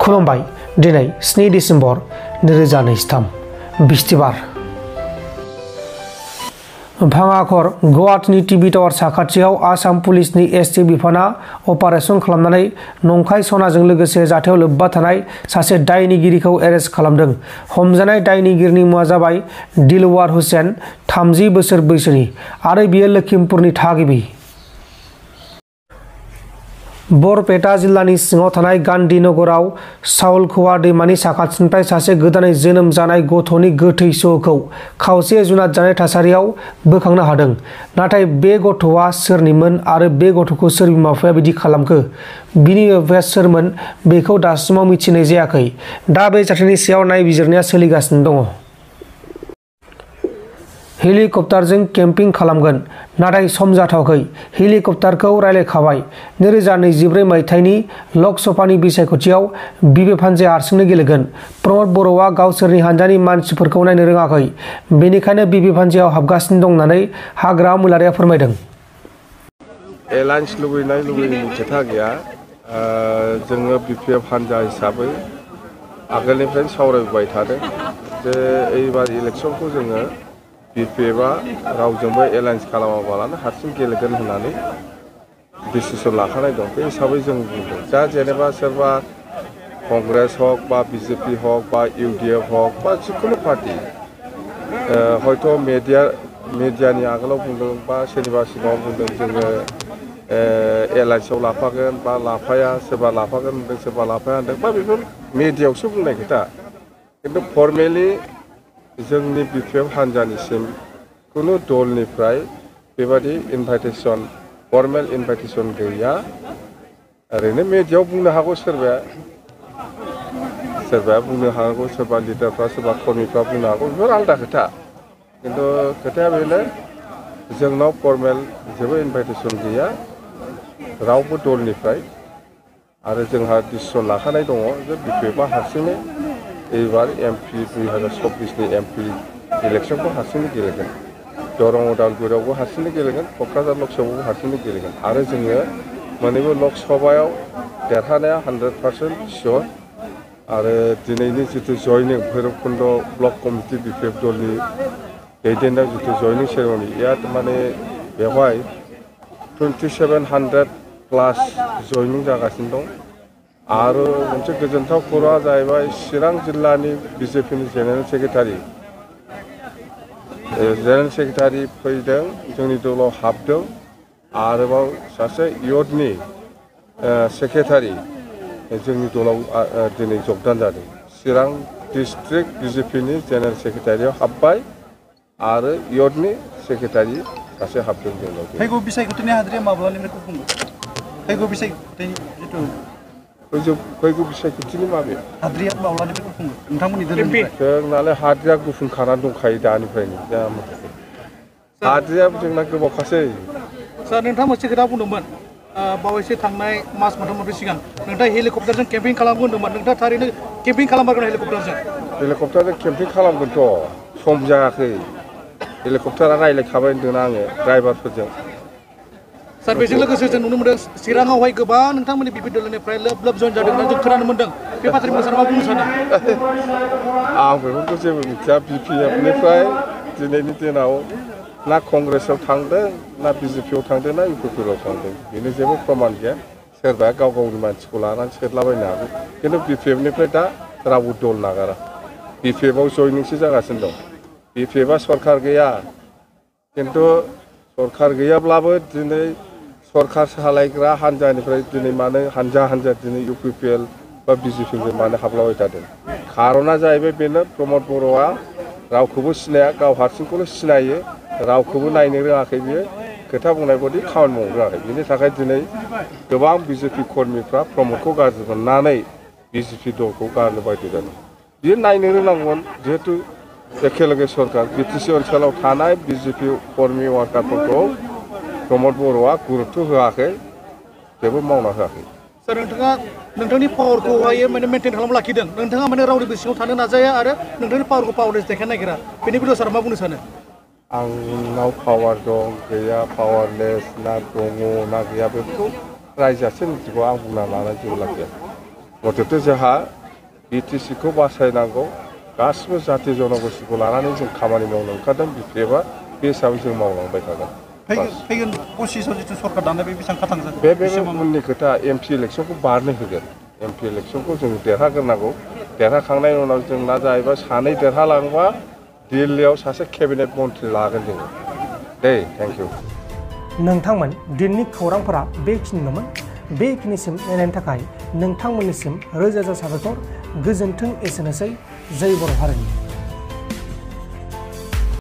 खुलुमबाय दिनै 7 डिसेम्बर 2023 बिस्थिबार भाङाखर गुवाहाटीनि टिभि टावार साखाथियाव आसाम पुलिसनि एसटि बिफाना अपारेशन खालामनानै नंखाय सनाजों लोगोसे जाथायाव लोब्बा थानाय सासे दायनिगिरिखौ एरेस्ट खालामदों। हमजानाय दायनिगिरिनि मुङा जाबाय दिलवार हुसैन 30 बोसोर बैसोनि आरो बियो लखिमपुरनि थागिबि। बरपेटा जिल्लानि सिङाव थानाय गान्धीनगराव साउलखोवा दैमानि साखाथिनिफ्राय सासे गोदानै जोनोम जानाय गथ'नि गोथै सह'खौ खावसे जुनाद जानाय थासारियाव बोखांनो हादों। नाथाय बे गथ'आ सोरनिमोन आरो बे गथ'खौ सोर बिमा बिफाया बिदि खालामखो, बिनि बिमा बिफाया सोरमोन बेखौ दासिमाव मिथिनाय जायाखै। दा बे जाथायनि सायाव नायबिजिरनाया सोलिगासिनो दङ। हेलिकप्टारजों केम्पिं खालामगोन, नाथाय सम जाथ'वाखै। हेलिकप्टारखौ रायलायखाबाय। 2024 मायथाइनि लकसभानि बिसायख'थियाव बिबि भान्जाया हारसिंनो गेलेगोन। प्रमद बर'आ गावसोरनि हान्जानि मानसिफोरखौ नायनो रोङाखै, बेनिखायनो बिबि भान्जायाव हाबगासिनो दं होननानै हाग्रा मुलारिया फोरमायदों। एलायन्स लुबैनायनि खोथा गैया। जोङो बिपिएफ हान्जा हिसाबै आगोलनिफ्रायनो सावरायबाय थादों जे एबार इलेक्सनखौ जोङो बिपिएफआ रावजोंबो एलायन्स खालामाबालानो हारसिं गेलेगोन होननानै डिसिसन लाखानाय दं। बे हिसाबै जों बुंदों दा जेनेबा सोरबा कंग्रेस हक बा बिजेपि हक बा इउडिएफ हक बा जिखुनु पार्टि हयथ' मिडियानि आगोलाव बुंदों बा सोरनिबा सिगाङाव बुंदों जोङो एलायन्सआव लाफागोन बा लाफाया, सोरबा लाफागोन होनदों सोरबा लाफाया होनदों बा बेफोर मिडियायावसो बुंनाय खोथा। खिन्थु फर्मेलि जोंनि बिपिएफ हान्जानिसिम खुनु दलनिफ्राय बेबादि इनभाइटेसन, फर्मेल इनभाइटेसन गैया। ओरैनो मिडियायाव बुंनो हागौ सोरबाया बुंनो हागौ, सोरबा लिडारफ्रा सोरबा कर्मीफ्रा बुंनो हागौ, बेफोर आलादा खोथा। खिन्थु खोथाया बेनो जोंनाव फर्मेल जेबो इनभाइटेसन गैया रावबो दलनिफ्राय, आरो जोंहा डिसिसन लाखानाय दङ जे बिपिएफआ हारसिंनो एबार एमपि 2024नि एमपि इलेक्सनखौ हारसिंनो गेलेगोन। दरं उदालगुरियावबो हारसिंनो गेलेगोन, क'क्राझार लकसभायावबो हारसिंनो गेलेगोन आरो जोङो मोननैबो लकसभायाव देरहानाया 100% सियर। आरो दिनैनि जिथु जयनिं भैरबकुन्द ब्लक कमिटि बिपिएफ दलनि दैदेननायाव जिथु जयनिं सेरेमनि, माने बेवहाय 2700+ जयनिं जागासिनो दं। आरो मोनसे गोजोनथाव खौराङा जाहैबाय चिरां जिल्लानि बिजेपिनि जेनेरेल सेक्रेटारि फैदों, जोंनि दलाव हाबदों। आरोबाव सासे इयथनि सेक्रेटारि जोंनि दलाव दिनै जगदान जादों। चिरां डिस्ट्रिक्ट बिजेपिनि जेनेरेल सेक्रेटारियाव हाबबाय आरो इयथनि सेक्रेटारि सासे हाबदों जोंनाव। फैगौ बिसायख'थिनि हाद्रिया माब्लानिफ्राय खुंगोन? फैगौ बिसायख'थिनि जिथु फैगौ बिसायख'थिनि माबे हाद्रिया माब्लानिफ्राय खुंगोन नोंथांमोननि दोलोनिफ्राय? जोंनालाय हाद्रिया गुफुंखानानै दंखायो दानिफ्रायनो। दा हाद्रिया जोंना गोबावखासै। सार, नोंथाङा मोनसे खोथा बुंदोंमोन बावैसो थांनाय मास मोनथाम सिगां नोंथाङा हेलिकप्टारजों केम्पिं खालामगोन होनदोंमोन। नोंथाङा थारैनो केम्पिं खालामगोन हेलिकप्टारजों? हेलिकप्टारजों केम्पिं खालामगोनथ', सम जायाखै। हेलिकप्टारा रायज्लायखाबाय होन्दों आङो ड्राइभारफोरजों। सार, बेजों लोगोसे जों नुनो मोनदों चिराङावहाय गोबां नोंथांमोननि बिपि दलनिफ्राय लोब जइन जादों होननानै जों खोनानो मोनदों। बे बाथ्राखौ सार मा बुंनो सानो? आं बेफोरखौ जेबो मिथिया। बिपिएफनिफ्राय दिनैनि दिनाव ना कंग्रेसआव थांदों, ना बिजेपिआव थांदों, ना इउपिपिआव थांदों, बेनो जेबो प्रमान गैया। सोरबा गाव गावनि मानसिखौ लानानै सोदलाबायनो हागौ। खिन्थु बिपिएफनिफ्राय दा रावबो दल नागारा। बिपिएफआव जयनिंसो जागासिनो दं। बिपिएफआ सरकार गैया, खिन्थु सरकार गैयाब्लाबो दिनै सरकार सालायग्रा हान्जानिफ्राय दिनै मानो हान्जा दिनै इउपिपिएल बा बिजेपिजों मानो हाबलाबाय थादों? खार'ना जाहैबाय बेनो, प्रमद बर'आ रावखौबो सिनाया, गाव हारसिंखौल' सिनायो, रावखौबो नायनो रोङाखै, बियो खोथा बुंनाय बायदि खामानि मावनो रोङाखै। बिनि थाखाय दिनै गोबां बिजेपि कर्मीफ्रा प्रमदखौ गाज्रि मोननानै बिजेपि दलखौ गारनो बाध्य जादों। बियो नायनो रोंनांगौमोन, जिहेतु एखेलगे सरकार बिटिसि ओनसोलाव थानाय बिजेपि कर्मी वार्कारफोरखौ प्रमद बर'आ गुरुत्व होआखै, जेबो मावना होआखै। सार, नोंथाङा नोंथांनि पावारखौहाय माने मेनटेन खालामना लाखिदों। नोंथाङा माने रावनिबो सिङाव थानो नाजाया आरो नोंथांनि पावारखौ पावारलेस देखायनो नागिरा। बेनि बेलायाव सार मा बुंनो सानो? आंनाव पावार दं गैया, पावारलेस ना दङ ना गैया, बेफोरखौ रायजोआसो मिथिगौ। आं बुंना लानाय जेबो लाखिया। गथ'थे जोंहा बिटिसिखौ बासायनांगौ गासिबो जाथि जनगोष्ठीखौ लानानै जों खामानि मावनो ओंखारदों बिपिएफआ बे हिसाबै जों मावलांबाय थागोन फैगोन 25आव जिथु सरकार दानाय बे बेसेबां खाथांगोन बे उननि खोथा एमपि इलेक्सनखौ बारनो होगोन एमपि इलेक्सनखौ जों देरहाग्रोनांगौ देरहाखांनायनि उनाव जोंना जाहैबाय सानै देरहालांबा दिल्लीयाव सासे केबिनेट मन्थ्रि लागोन जोङो दे थेंक इउ नोंथांमोन दिननि खौरांफोरा बेखिनिल'मोन बेखिनिसिम नायनायनि थाखाय नोंथांमोननिसिम रोजा रोजा साबायखर गोजोन्थों एसेनोसै जय बर' हारिनि